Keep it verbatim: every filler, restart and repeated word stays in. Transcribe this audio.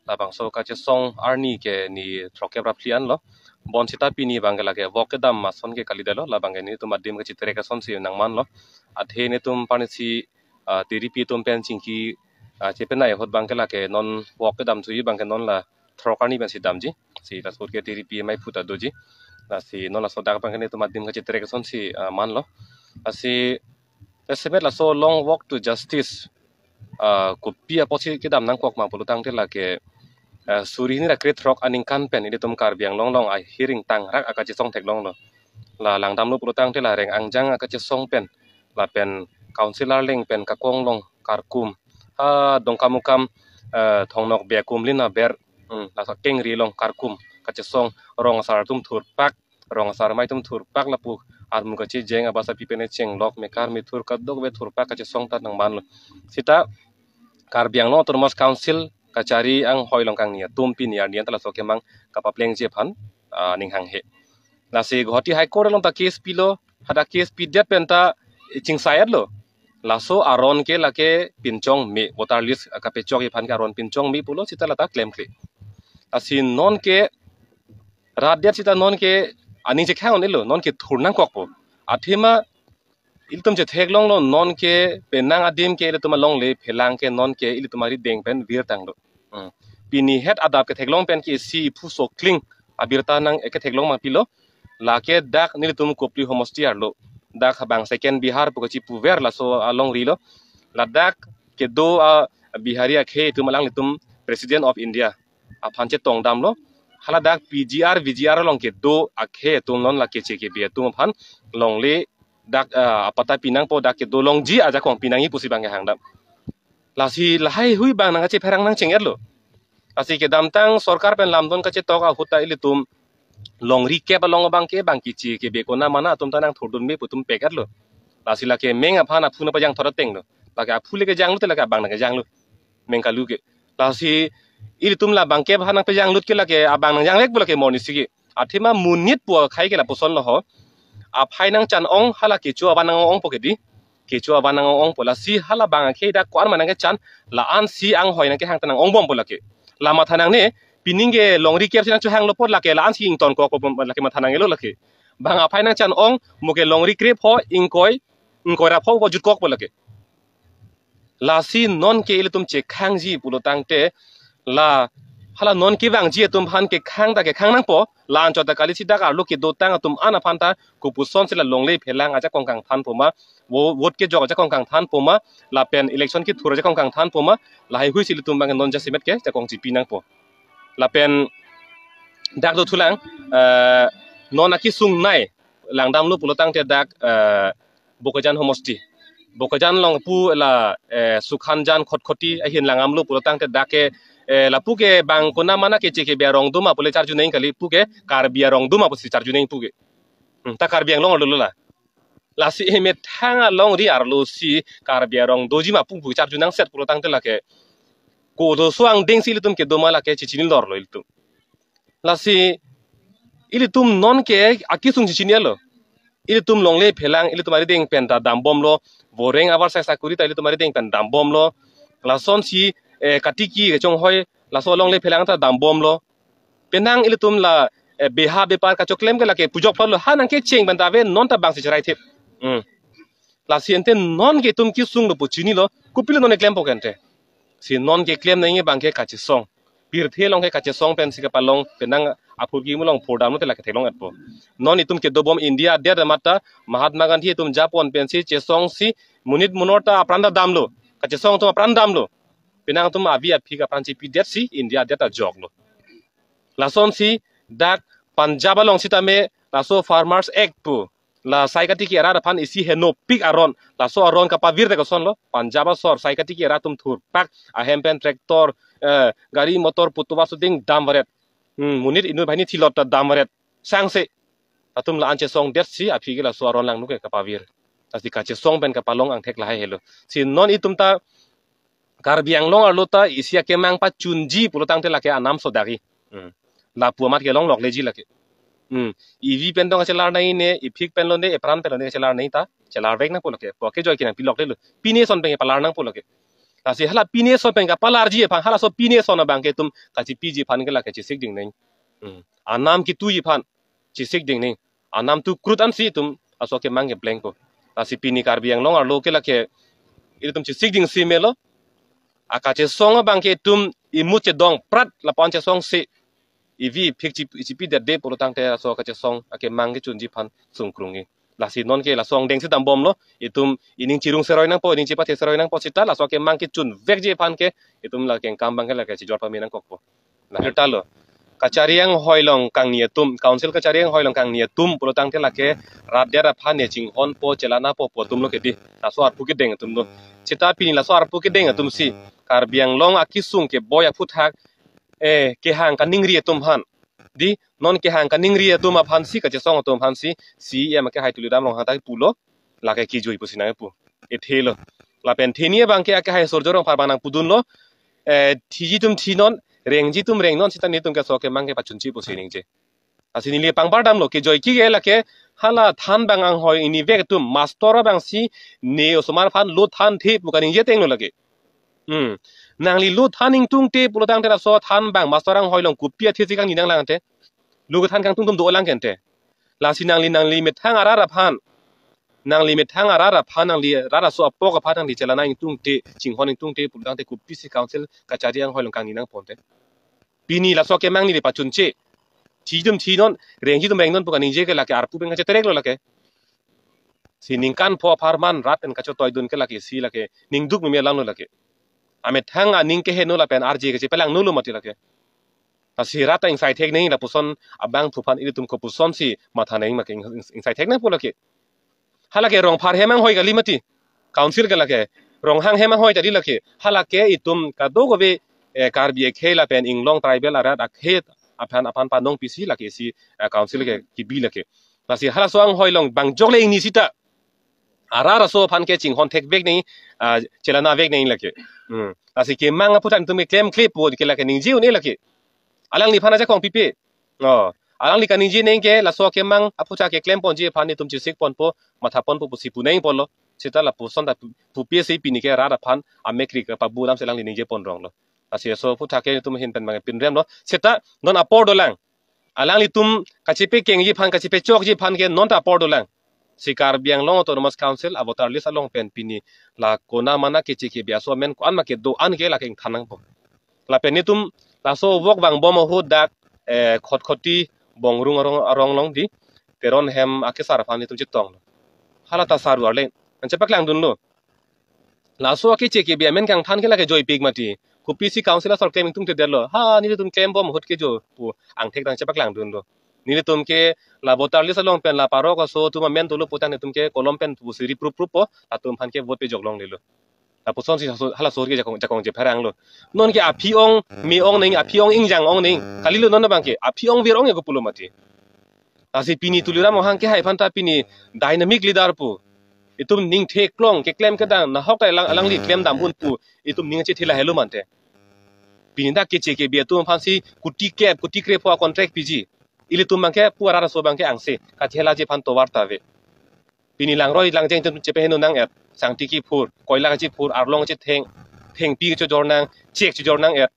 Labangso kachesong arni ke ni throkkep ra phli anlo. Bonsita pini abang ke lake wok kedam ason ke kalidetlo, labang ke nelitum adim kachetrek asonsi nangmanlo. Athe nelitum parnisi, ah, tiripi atum pen chingki, ah, chepenai ahut abang ke lake non wok kedam thuji abang ke non la throk arni pensi damji. Si laso ahut ke tiripi mei phu ta doji. Lasi non laso adak abang ke nelitum adim kachetrek asonsi, ah, manlo. Lasi jasemet laso long walk to justice, ah, kopi apotsi kedam nangkok ma pulo tangte lake, ah, suri hini ra krethrok aningkan pen ilitum Karbi Anglong along ahiring tangrak akachesong theklonglo. La langdamlo pulo tangte la reng angjang akachesong pen, lapen council arleng pen kakong along karkum, ha Dongkamukam, eh, Thongnokbe akumlin aber, hmm, laso kengri along karkum kachesong, rong asar atum thurpak, rong asar amei atum thurpak, lapu armu kachejeng, abasa pi pen chenglok, mekar methur kadokave thurpak kachesong ta nangmanlo. Sita Karbi Anglong Autonomous Council kachari anghoi along kangni atum pini arni anta laso kemang kapaplengji aphan, ah, ning hanghe. Lasi Guwahati High Court along ta case pilo, hadak case pidet pen ta chingsai-etlo. Laso aron ke lake pinchong me, voter list kapechokji aphan ke aron pinchong me pulo, sita lata klemkle. Lasi non ke rat det sita non ke aning chekhang un-elo, non ke thur nangkokpo. Athema ilitum chetheklonglo, non ke penang adim ke ilitum alongle phelang ke non ke ilitum arideng pen virtanglo. Hmm. Pini het adap ketheklong pen ke isi iphu sokling abirta nang, eh, ketheklong ma pilo. Lake dak nelitum Kopili homosti arlo, dak habang second Bihar pu kachipuver laso alongri lo. Ladak kedo a Bihari akhei atum alanglitum President of India aphan chetongdamlo. Haladak P G R, V G R along kedo akhei atum non la keche kebe atum aphan longle dak, ah, apatta pinangpo, dak kedo longji ajakong pinangji pusi abang kehangdam. Lasi lahaihui abang nangkachepherang nangcheng-etlo. Lasi kedamtang sorkar pen lamdon kachetok ahut ta ilitum longri kep along abang ke abang keche kebe kona mana atum ta nangthurdun me pu atum pek-etlo. Lasi lake meng aphan aphu nangpajangthot atenglo. Lake aphu le kejanglut te lake abang nangkejanglut. Meng kalu ke. Lasi ilitum la abang kep aphan nangpejanglut ke lake abang nangjanglek pu lake morni sigi. Athema monit pu akhei ke lapusonlo ho. Aphai nangchan-ong hala kecho avan nang-ongpo ke di. Kecho avan nang-ongpo, lasi hala abang akhei dak ko-an ma nangkechan, la-ansi anghoi nangkehang ta nang-ongbompo lake. La matha nangne, pining ke longri kep si nangchohanglo apot lake la-ansi ingtonkokpo lake matha nangnelo lake. Bang aphai nangchan-ong, mo ke longri krepho, ingkoi, ingkoi ra pho jutkokpo lake. Lasi non ke ilitum chekhangji pulo tangte, la hala non kevangji atum aphan kekhang ta kekhang nangpo, la anchot ta kali, si dak arlo kedotang atum an aphan ta kopusonsi la longle phelang ajakong kangthanpo ma, vo-, vote kejok ajakong kangthanpo ma, lapen election kethur ajakong kangthanpo ma, lahaihui si ilitum abang non jasemet ke jakong chipi nangpo. Lapen dak dothulang, eh, non akesung nei langdamlo pulo tangte dak, eh, Bokajan homosti. Bokajan along pu la, eh, Sukhanjan Khatkhati ahin langdamlo pulo tangte dak ke, eh, lapu ke bang kona mana keche kebe arong do ma pule charju neng kali, pu ke Karbi arong do ma pusi charju neng pu ke. Hmm, ta Karbi Anglong arlo la. Lasi emethang alongri arlo si Karbi arong doji ma pu pu charju nangset pulo tangte lake. Ko doso angdeng si ilitum kedo ma lake chechini lorlo ilitum. Lasi ilitum non ke akesung chechini-etlo. Ilitum longle phelang, ilitum arideng pen ta dambomlo. Voreng avarsai sakuri ta ilitum arideng pen dambomlo. Lasonsi, eh, katiki kachonghoi, laso longle phelang ta dambomlo. Penang ilitum la, eh, beha bepar kachoklem ke lake pujok phlotlo, ha nangkecheng pen ta ave, non ta bangsi cherai thip. Hmm. Lasi ante non ke itum kesunglo pu chinilo, kopilo non keklempo ke ante. Si non keklem nangji abang ke kachesong. Pirthe along ke kachesong pensi kapalong, penang aphurkimo along phurdamlo te lake theklong-etpo. Non itum kedobom India adet amat ta Mahatma Gandhi atum japon pensi chesongsi monit monor ta apran ta damlo. Kachesong atum apran damlo. Penang atum avi aphik apran chipidetsi India adet ta joklo. Lasonsi dak Punjab along sitame laso Farmers Act pu, la sai katiki arat aphan isi henopik aron, laso aron kapavir ta kosonlo, Punjab asor sai katiki arat atum thurpak ahem pen tractor, eh, gari motor putuva suding damvaret. Hmm, monit inut banghini thilot ta damvaret. Sangse atum la-an chesongdetsi aphi ke laso aron langno ke kapavir. Lasi kachesong pen kapalong angthek lahai helo. Si non itum ta Karbi Anglong arlo ta isi akemang pachunji pulo tangte lake anam sodaki. Hmm. Lapu amat kelong lokleji lake. Hmm. Ivi pen tong kachelar nangji ne, iphik pen lone, epran pen lone kachelar nangji ta chelarvek nangpo lake. Pu akejoi ke nangpi loklelo. Pine son pen kepalar nangpo lake. Lasi hala pine so pen kapalarji aphan, halaso pine so na abangke itum kachipiji aphan ke lake chesik ding neng. Hmm. Anam kituji aphan chesik ding neng. Anam tu krut ansi itum laso kemang keplengpo. Lasi pini Karbi Anglong arlo ke lake itum chesik ding si melo. Akachesong abangke itum imut chedong prat lapu-an chesongsi ivi iphik chi-, chipi det de pulo tangte laso kachesong akemang kechunji aphan sungkrungji. Lasi non ke laso angdeng si dambomlo, itum ining chirung seroi nangpo, ining chipathe seroi nangpo seta laso akemang kechun vekji aphan ke itum la kengkam abangke lake chijor pame nangkokpo. Lahai ta lo. Kachari anghoi along kangni atum, council kachari anghoi along kangni atum pulo tangte lake rat det aphan ne chinghonpo, chelanapo pu atum lo ke dei. Laso arpu kedeng atum lo. Seta pini laso arpu kedeng atum si Karbi Anglong akesung keboi aphuthak, eh, kehang kaningri atum aphan. Dei, non kehang kaningri atum aphan si, kachesong atum aphan si, C E M akehai Tuliram Ronghang ta pulo, lake kejui pusi nangpu. Ethe lo. Lapen theni abangke akehai Surjya Rongphar abang nangpudunlo, eh, thiji atum thi non, rengji atum reng non seta netum ke laso kemang kepachunche pusi ningje. Lasi neli pangbar damlo, kejoi ke lake hala than abang anghoi inivek atum, master abang si ne osomar aphan lo thanthe pu kaningje ateng lo lake. Hmm. Nangli lo than ingtungte pulo tangte laso than abang master anghoi along kopi athe si kangni nanglang ante. Lo kethan kangtung atum dolang ke ante. Lasi nangli, nangli methang arat aphan, nangli methang arat aphan, nangli rat aso apok aphan nangli chelana ingtungte, chinghon ingtungte pulo tangte kopisi council kachari anghoi along kangni nangponte. Pini laso kemang neli pachunche. Thiji atum thi non, rengji atum reng non pu kaningje ke lake arpu pen kacheterek lo lake. Si ningkan pho apharman rat pen kachotoidun ke lake, si lake ningduk meme lang lo lake. Amethang aning keheno lapen arje kachepelangno lo mati lake. Lasi rat ta ingsai thek neng lapuson abangphu aphan ilitum kopusonsi matha neng ma ke ing-, ing-, ingsai thek nangpo lake. Halake Rongphar hem anghoi kali mati. Council ke lake. Ronghang hem anghoi ta dei lake. Halake itum kadokave, eh, Karbi akhei lapen inglong tribal arat akhei aphan, aphan panong pisi lake si, eh, council ke kebi lake. Lasi halaso anghoi along bang jokle ingni seta arat aso aphan ke chinghon thek vek neng, ah, chelana vek neng lake. Hmm. Lasi kemang aphuthak itum klemkle po ke lake ningje un-e lake. Alangliphan ajakong pipe. Oh, alangli kaningje neng ke laso kemang aphuthak keklemponji aphan netum chesik ponpo, matha ponpo pusi pu neng pulo. Seta lapuson ta pu-, pupe si pini ke rat aphan amekri kepabu lam si alangli ningje pon rong lo. Lasi laso aphuthak ke netum ahin pen abang pinrem lo. Seta non apor dolang. Alanglitum kachepekengji aphan, kachepechokji aphan ke non ta apor dolang. Si Karbi Anglong Autonomous Council a voter list along pen pini la kona mana keche kebi aso amen ko-an ma kedo an ke lake ingthan nangpo. Lapen netum laso vok vangbom ahut dak, eh, Khatkhati Bongrung arong, arong along dei, Teron hem akesar aphan netum chetonglo. Hala ta sar arle nangchepaklangdunlo. Laso akeche kebi amen kangthan ke lake joipik mati. Kopisi council asor klem ingtungte detlo. Ha, nelitum klembom ahut ke jo pu angthek nangchepaklangdunlo. Nelitum ke la voter list along pen la parok aso atum amen dolo pu tang netum ke kolom pen pusi ri prup prup po, latum aphan ke vote pejok longlelo. Lapusonsi halaso, halaso ke jakong, jakong chepheranglo. Non ke aphi ong me ong neng, aphi ong ingjang ong neng. Kalilo non abangke aphi ong vir ong ya ko pulo mati. Lasi pini Tuliram Ronghang kehai aphan ta pini dynamic leader pu. Itum ning theklong keklem kedang nahok ta alang, alangli klem dam un pu itum ning chethe lahelo mante. Pini dak keche kebi atum aphansi kuti kep, kuti krepho a-contract piji. Ilitum abangke pu arat aso abangke angse kathelaji aphan tovar ta ave. Pini langroi langjeng atum chepeheno nang-et, sangti kiphur, koila kachiphur, arlong chetheng, thengpi kachojor nang, chek chojor nang-et.